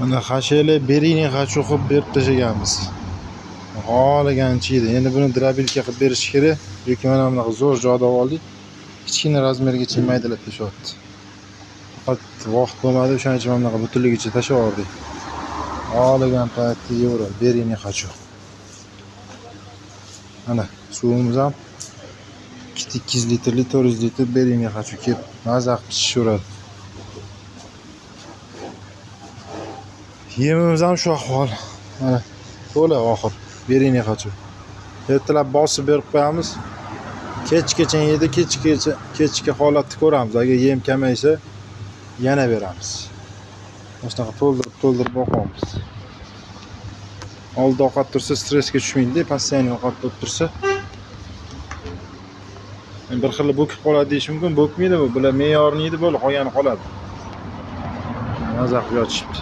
Mana hasheli berini hachu qilib berib tashlaganmiz. Xohlagancha yeydi. Endi buni дробилка qilib berish kerak. Yoki mana bunaqa zo'r joyda oldik. Kichkina razmergacha maydalab tashlayapti. Faqat vaqt bo'lmadi, o'shaning uchun mana bunaqa butunligicha tashlab yubordik. Xohlagan paytda yeyaveradi. Berini hachu. Mana suvimiz ham 200 litrli, 400 litr berini hachu kelib maza qilib ichishaveradi. Yemimiz ham shu ahvol. Mana to'la oxir. Berini hachu. Ertalab bosib berib qo'yamiz. Kechgacha yeydi, kechgacha kechki holatni ko'ramiz. Agar yem kamaysa yana beramiz. Mana shunaqa to'ldirib to'ldirib boqamiz. Oldida ovqat tursa stressga tushmaydi, постоянно ovqat bo'lib tursa. Endi bir xil bo'kib qoladi deyish mumkin, bo'kmaydi bu. Bular me'yorni yeydi, bo'ldi, qolgani qoladi. Maza qilib yotishibdi.